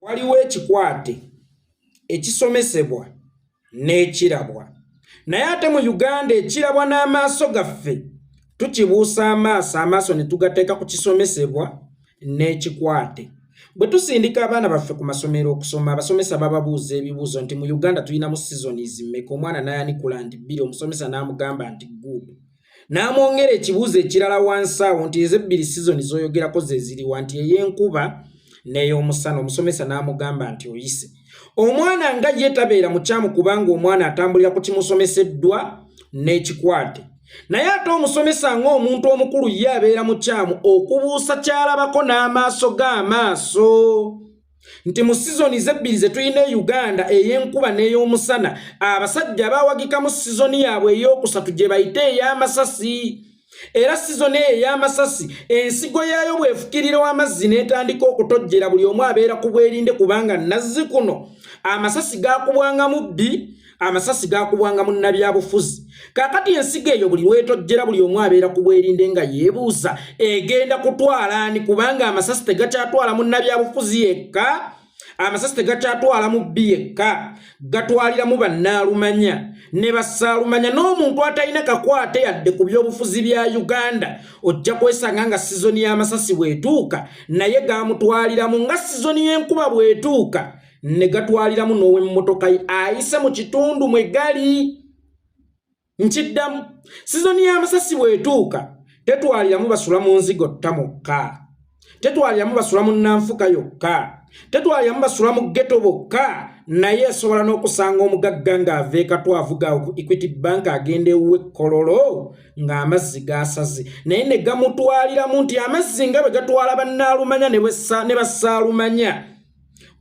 Waliwo ekikwate, ekisomesebwa n'ekirabwa. Naye ate mu Uganda ekirabwa n'amaaso gaffe tukibuusa amaaso, amaaso ne tugateeka ku kisomesebwa n'ekikwate. Bwe tusindika abaana baffe ku masomero okusoma, abasomesa bababuuza ebibuuzo nti mu Uganda tulinamu seasons mmeka? Omwana n'ayanikula nti bbiri, omusomesa n'amugamba nti good. N'amwongera ekibuuzo ekirala wansi awo nti ezebbiri sizoni z'oyogerako ze ziriwa? Nti ey'enkuba n'ey'omusana. Omusomesa n'amugamba nti oyise. Omwana nga ye tabeera mukyamu kubanga omwana atambulira ku kimusomeseddwa n'ekikwate. Naye ate omusomesa ng'omuntu omukulu ye abeera mukyamu okubuusa ky'alabako n'amaaso g'amaaso. Nti mu sizoni zebbiri ze tulina e Uganda, ey'enkuba n'ey'omusana, abasajja bawagikamu sizoni yaabwe ey'okusatu gye bayita ey'amasasi. Era sizoni eyo ey'amasasi ensigo yaayo bw'efukirirwa amazzi n'etandika okutojjera, buli omu abeera ku bwerinde kubanga nazzi kuno amasasi gaakubwangamu bbi, amasasi gaakubwanga munnabyabufuzi. Kaakati ensigo eyo buli lwetojjera buli omu abeera ku bwerinde nga yeebuuza egenda kutwala ani, kubanga amasasi tegakyatwala munnabyabufuzi yekka, amasasi tegakyatwala mubbi yekka, gatwaliramu bannaalumanya ne bassaalumanya n'omuntu atalina kakwate yadde ku byobufuzi bya Uganda. Ojja kwesanga nga sizoni y'amasasi bw'etuuka naye gamutwaliramu, nga sizoni y'enkuba bw'etuuka ne gatwaliramu n'ow'emmotoka ye ayise mu kitundu mwe gali. Nkiddamu, sizoni y'amasasi bw'etuuka tetwaliramu basula mu nzigo tta mwokka, tetwaliramu basula mu nnanfuka yokka, tetwaliramu basula mu ghetto bokka, naye esobola n'okusanga omugagga ng'ava e Katwe avuga Equity Bank agenda ewuwe Kololo ng'amazzi gasaze naye ne gamutwaliramu, nti amazzi nga bwe gatwala bannaalumanya ne bassaalumanya,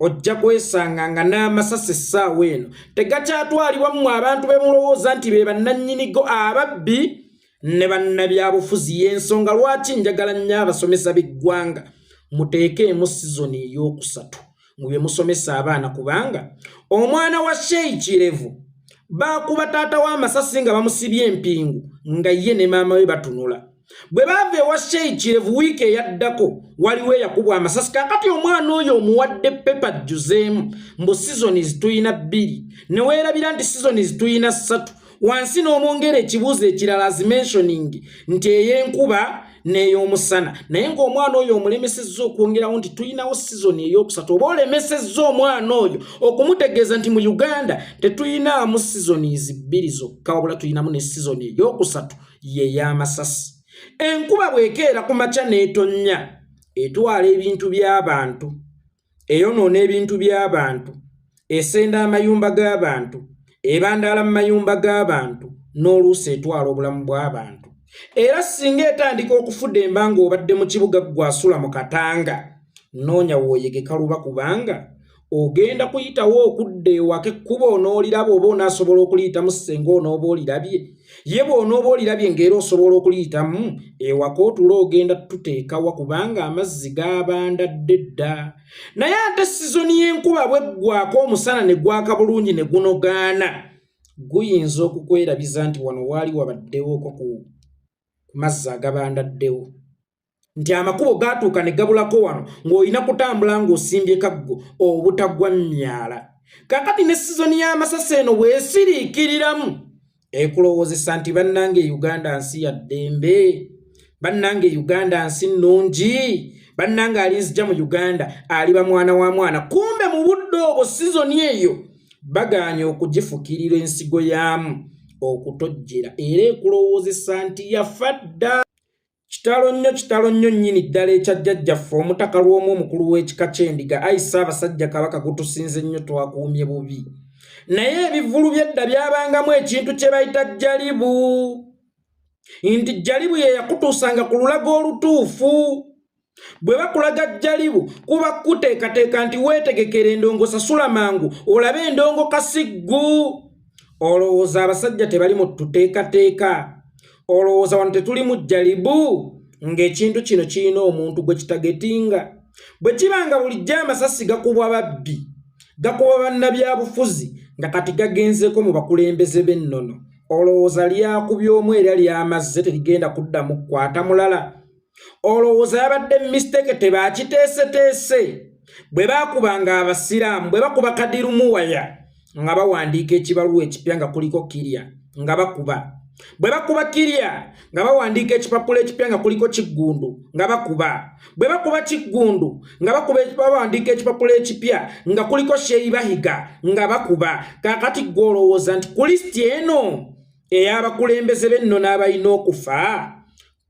ojja kwesanga nga n'amasasi essaawa eno tegakyatwalibwa mmwe abantu be mulowooza nti be bannannyinigo, ababbi ne bannabyabufuzi. Y'ensonga lwaki njagala nnyo abasomesa b'eggwanga muteekeemu sizoni ey'okusatu mu bye musomesa abaana, kubanga omwana wa Sheyi Kirevu baakuba taata w'amasasi nga bamusibye empingu nga ye ne maama we batunula. Bwe baava ewa Sheyi Kirevu, wiiki eyaddako waliwo eyakubwa amasasi. Kaakati omwana oyo omuwadde pepa jjuzeemu mbu seasons tulina bbiri, ne weerabira nti seasons tulina ssatu. Wansi n'omwongera ekibuuzo ekirala as mentioning nti ey'enkuba n'ey'omusana, naye ng'omwana oyo omulemesezza okwongerawo nti tulinawo sizoni ey'okusatu, oba olemesezza omwana oyo okumutegeeza nti mu Uganda tetuyinaamu seasons bbiri zokka, wabula tulinamu ne sizoni ey'okusatu ye y'amasasi. Enkuba bw'ekeera ku makya n'etonnya, etwala ebintu by'abantu, eyonoona ebintu by'abantu, esenda amayumba g'abantu, ebandaala mu mayumba g'abantu, n'oluusi etwala obulamu bw'abantu. Era singa etandika okufudemba ng'obadde mu kibuga, ggwe asula mu Katanga, noonya w'oyegeka luba, kubanga ogenda kuyitawo okudda ewaka ekkubo onooliraba oba onaasobola okuliyitamu. Ssenga onooba olirabye ye, bw'onooba olirabye ng'era osobola okuliyitamu ewaka, otula ogenda tuteekawa, kubanga amazzi gaabandadde dda. Naye ate sizoni y'enkuba bweggwako omusana ne gwaka bulungi ne gunogaana, guyinza okukwerabiza nti wano waali wabaddewooko ku mazzi agabandaddewo, nti amakubo gaatuuka ne gabulako wano ng'olina kutambula ng'osimbye kaggo obutagwa myala. Kaakati ne sizoni y'amasasi eno bw'esiriikiriramu ekulowoozesa nti bannange Uganda nsi ya ddembe, bannange Uganda nsi nnungi, bannange alinzija mu Uganda aliba mwana wa mwana. Kumbe mu budde obwo sizoni eyo bagaanye okugifukirira ensigo yaamu okutojjera, era ekulowoozesa nti yafa dda. Kitalo nnyo, kitalo nnyo nnyini ddala ekya jjajjaffe Omutaka Lwomwa, omukulu w'ekika ky'Endiga. Ayi Ssaabasajja Kabaka, gutusinze nnyo, twakuumye bubi. Naye ebivvulu by'edda byabangamu ekintu kye bayita jjalibu, nti jjalibu ye yakutuusanga ku lulago olutuufu. Bwe bakulaga jjalibu kuba kuteekateeka nti weetegekera endongo, sasula mangu olabe endongo kasiggu. Olowooza abasajja tebali mu tuteekateeka? Olowooza wano tetuli mu jjalibu ng'ekintu kino kirina omuntu gwe kitagetinga? Bwe kiba nga bulijjo amasasi gakubwa babbi, gakuba bannabyabufuzi, nga kati gagenzeeko mu bakulembeze b'ennono, olowooza lyakubye omu era lyamazze terigenda kuddamu kukwata mulala? Olowooza yabadde mistake, tebakiteeseteese? Bwe baakubanga Abasiraamu, bwe bakuba Kadiru Muwaya nga bawandiika ekibaluwa ekipya nga kuliko Kirya, nga bakuba. Bwe bakuba Kirya nga bawandiika ekipapula ekipya nga kuliko Kiggundu, nga bakuba. Bwe bakuba Kiggundu nga bakuba, bawandiika ekipapula ekipya nga kuliko Sheyi Bahiga, nga bakuba. Kaakati ggwe olowooza nti ku lisiti eno ey'abakulembeze b'ennono abalina okufa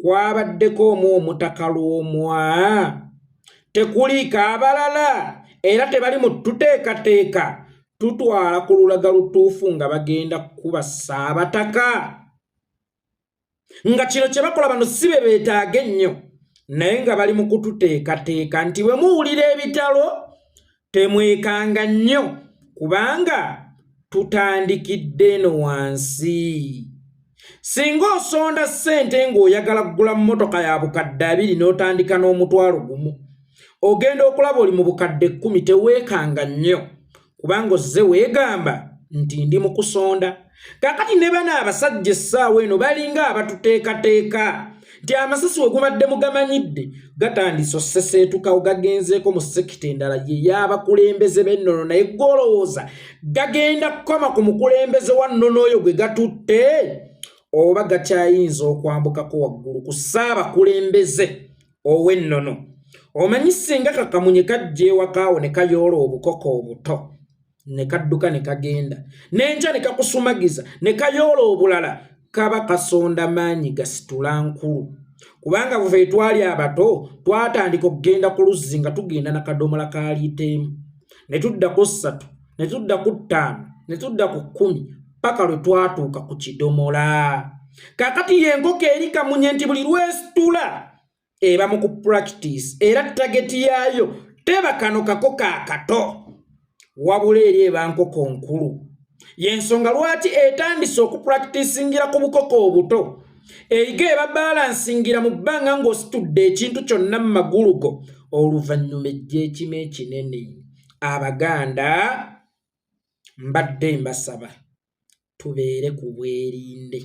kwabaddeko omu Omutaka Lwomwa? Tekuliiko abalala? Era tebali mu tuteekateeka tutwala ku lulaga lutuufu nga bagenda kukuba Ssaabataka? Nga kino kye bakola bano si be beetaaga ennyo, naye nga bali mu kututeekateeka nti bwe muwulira ebitalo temwekanga nnyo, kubanga tutandikidde eno wansi. Singa osonda ssente ng'oyagala kugula mmotoka ya 20,000 n'otandika n'10,000, ogenda okulaba oli mu 10,000, teweekanga nnyo, kubanga ozze weegamba nti ndi mu kusonda. Kaakati ne bano abasajja essaawa eno balinga abatuteekateeka nti amasasi we gubadde mugamanyidde gatandise osseseetukawo, gagenzeeko mu sekita endala ye y'abakulembeze b'ennono. Naye golowooza gagenda kukoma ku mukulembeze wa nnono oyo gwe gatutte, oba gakyayinza okwambukako waggulu ku ssaabakulembeze ow'ennono? Omanyi singa kakamunye kajja ewakaawo ne kayoola obukoko obuto ne kadduka ne kagenda, n'enkya ne kakusumagiza ne kayoola obulala, kaba kasonda maanyi gasitula nkulu. Kubanga buve twali abato twatandika okugenda ku luzzi nga tugenda na kadomola ka liita 1, ne tudda ku 3, ne tudda ku 5, ne tudda ku 10, paka lwe twatuuka ku kidomola. Kaakati y'enkoko eri kamunye nti buli lwesitula eba mu ku practice, era target yaayo teba kano kako kaakato, wabula eri eba nkoko nkulu. Yensonga lwaki etandise okupracticingira ku bukoko obuto, eyiga eba balansingira mu bbanga ng'ositudde ekintu kyonna mu magulu go, oluvannyuma ejja ekima ekinene. Abaganda, mbadde mbasaba tubeere ku bwerinde,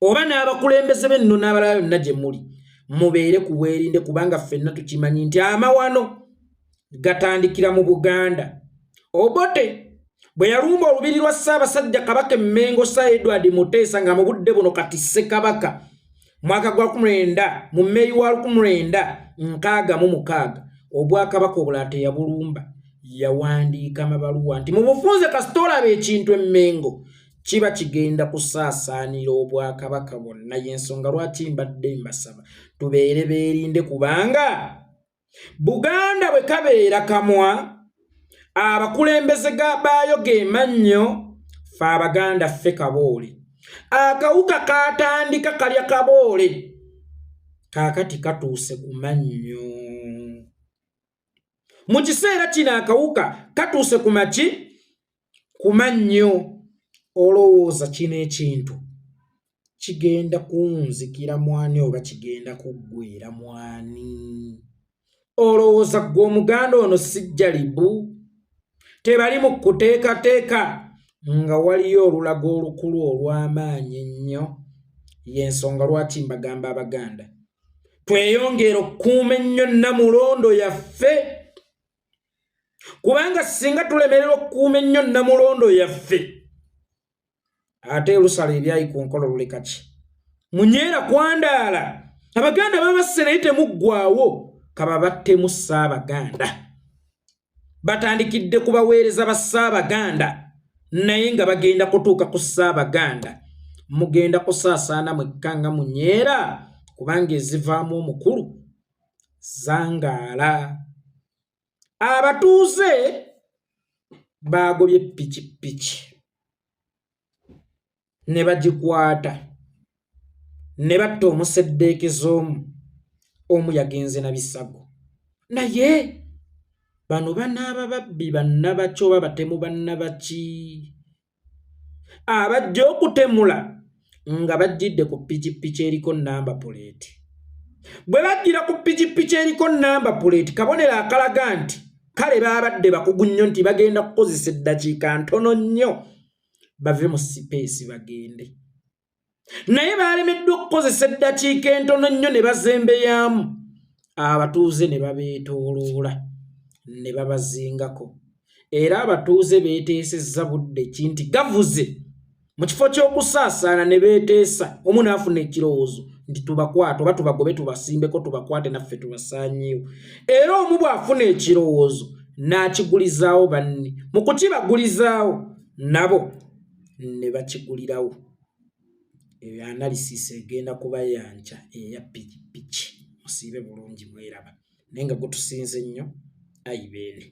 oba n'abakulembeze b'ennono n'abalala yonna gye muli, mubeere ku bwerinde, kubanga ffenna tukimanyi nti amawano gatandikira mu Buganda. Obote bwe yalumba olubiri lwa Ssaabasajja Kabaka Emmengo, Sir Edward Muteesa, nga mu budde buno kati Ssekabaka, mwaka gwa 19 mu Meeyi wa 1966, obwakabaka obulala teyabulumba, yawandiika amabaluwa nti mu bufunze kasita olaba ekintu Emmengo kiba kigenda kusaasaanira obwakabaka bwonna. Y'ensonga lwaki mbadde mbasaba tubeere beerinde, kubanga Buganda bwe kabeera kamwa, abakulembeze baayo ge mannyo, ffe Abaganda ffe kaboole. Akawuka kaatandika kalya kaboole, kaakati katuuse ku mannyo. Mu kiseera kino akawuka katuuse ku maki, ku mannyo. Olowooza kino ekintu kigenda kunzikira mwani oba kigenda kuggwera mwani? Olowooza ggwe Omuganda ono sijjalibu tebali mu kuteekateeka nga waliyo olulago olukulu olw'amaanyi ennyo? Y'ensonga lwaki mbagamba Abaganda tweyongere okukuuma ennyo Nnamulondo yaffe, kubanga singa tulemererwa okukuuma ennyo Nnamulondo yaffe, ate lusala ebyayi ku nkolo luleka ki munyeera kwandaala. Abaganda babasse naye temuggwawo, kaba battemu Ssaabaganda. Batandikidde ku baweereza ba Ssaabaganda, naye nga bagenda kutuuka ku Ssaabaganda. Mugenda kusaasaana mwekka nga munyeera, kubanga ezivaamu omukulu zangaala. Abatuuze baagobye pikipiki ne bagikwata ne batta omuseddeekeza omu, omu yagenze na bisago. Naye bano banaaba babbi bannabaki oba batemu bannabaki abajja okutemula nga bajjidde ku pikipiki eriko namba puleeti? Bwe bajjira ku pikipiki eriko namba puleeti, kabonero akalaga nti kale baabadde bakugu nnyo, nti bagenda kukozesa eddakiika ntono nnyo bave mu sipeesi bagende. Naye baalemeddwa okukozesa eddakiika entono nnyo ne bazembeyaamu, abatuuze ne babeetooloola. ne babazingako era abatuuze beeteesezza budde ki nti gavuze mu kifo ky'okusaasaana ne beeteesa omu n'afuna ekirowoozo nti tubakwate oba tubagobe tubasimbeko tubakwate naffe tubasaanyeewo era omu bw'afuna ekirowoozo n'akigulizaawo banne mu kukibagulizaawo nabo ne bakigulirawo eyo analysis egenda kuba yankya eya pikipiki musiibe bulungi mweraba naye nga gutusinze nnyo ayi beene.